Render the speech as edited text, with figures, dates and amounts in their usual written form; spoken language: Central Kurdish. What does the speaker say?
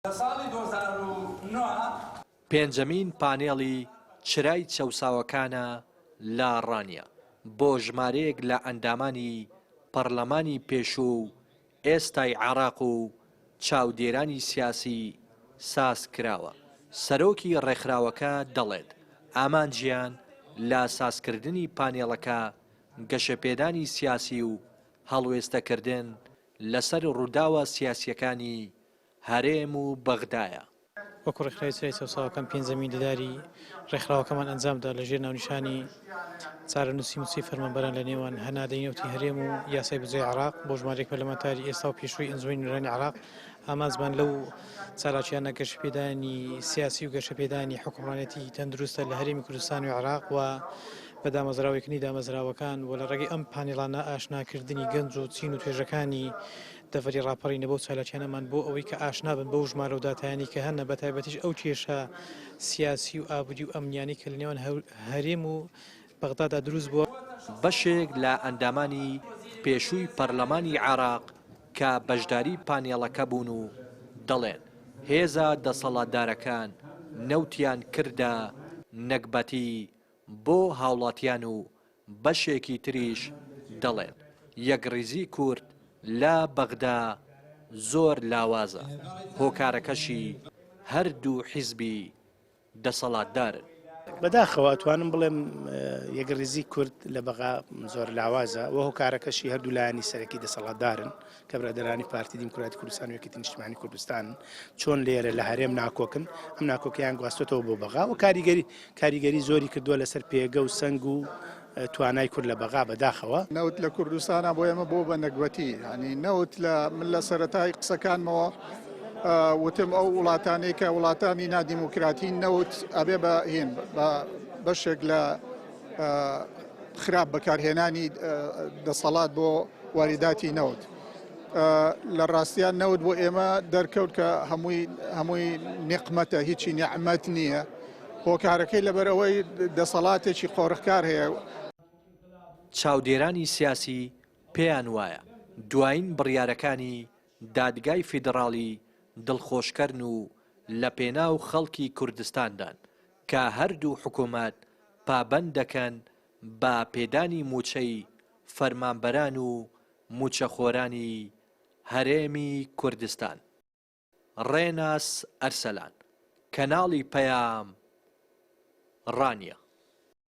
لە ساڵی 2009. پێنجەمین پانێڵی چرای چەوساوەکانە لە ڕانیە بۆ ژمارەیەک لە ئەندامانی پەڕلەمانی پێشوو و ئێستای عێراق و چاودێرانی سیاسی ساز کراوە، سەرۆکی ڕێکخراوەکە دەڵێت، ئامانجیان لە سازکردنی پانێڵەکە گەشەپێدانی سیاسی و هەڵوێستەکردن لەسەر ڕووداوە سیاسییەکانی هەرێم و بەغدایە. وەکو ڕێکخراوی چرای چەوساوەکان پێنجەمین دیداری ڕێکخراوەکەمان ئەنجامدا لە ژێر ناونیشانی چارەنووسی مووچەی فەرمانبەران لە نێوان هەناردەی نەوتی هەرێم و یاسای بودجەی عێراق بۆ ژمارەیەک پەرلەمانتاری ئێستا و پێشووی ئەنجومەنی نوێنەرانی عێراق ئامانجمان لەو چالاکیانە گەشەپێدانی سیاسی و گەشەپێدانی حوکمڕانێتی تەندروستە لە هەرێمی کوردستان و عێراق و بە دامەزراوەیکردنی دامەزراوەکان و لە ڕێگەی ئەم پانێڵانە ئاشناکردنی گەنج و چین و توێژەکانی دەڤەری ڕاپەڕینە بەو چالاکیانەمان بۆ ئەوەی کە ئاشنا بن بەو ژمارە و داتایانەی کە هەنە بەتایبەتیش ئەو کێشە سیاسی و ئابووری و ئەمنیانەی کە لە نێوان هەرێم و بەغدادا دروست بووە. بەشێک لە ئەندامانی پێشووی پەرلەمانی عێراق کە بەشداری پانێڵەکە بوون و دەڵێن، هێزە دەسەڵاتدارەکان نەوتیان کردە نەگبەتی بۆ هاوڵاتیان و بەشێکی تریش دەڵێن، یەکڕیزی کورد لە بەغدا زۆر لاوازە، هۆکارەکەشی هەردوو حیزبی دەسەڵاتدارن. بەداخەوە ئەتوانم بڵێم یەکڕیزی کورد لە بەغا زۆر لاوازە و هۆکارەکەشی هەردوو لایەنی سەرەکی دەسەڵاتدارن کە برادەرانی پارتی دیموکراتی کوردستان و یەکێتی نیشتمانی کوردستان چۆن لێرە لە هەرێم ناکۆکن ئەم ناکۆکیان گواستۆتەوە بۆ بەغا و کاریگەری کاریگەری زۆری کردووە لەسەر پێگە و سەنگ و توانای کورد لە بەغا بەداخەوە. نەوت لە کوردستانا بۆ ئێمە بۆ بە نەگبەتی یانی نەوت لە من لە سەرەتای قسەکانمەوە وتم ئەو وڵاتانەی کە وڵاتانی نادیموکراتی نەوت ئەبێ بە هین بە بەشێک لە خراپ بەکارهێنانی دەسەڵات بۆ واریداتی نەوت. لە ڕاستیان نەوت بۆ ئێمە دەرکەوت کە هەمووی هەمووی نقمەتە هیچی نیعممەت نییە هۆکارەکەی لەبەرئەوەی دەسەڵاتێکی قۆرخکار هەیە. چاودێرانی سیاسی پێیان وایە دوایین بڕیارەکانی دادگای فیدڕاڵی دڵخۆشکەرن و لەپێناو خەڵکی کوردستاندان کە هەردوو حکومەت پابەند دەکەن بە پێدانی مووچەی فەرمانبەران و مووچەخۆرانی هەرێمی کوردستان. ڕێناس ئەرسەلان، کەناڵی پەیام، ڕانیە.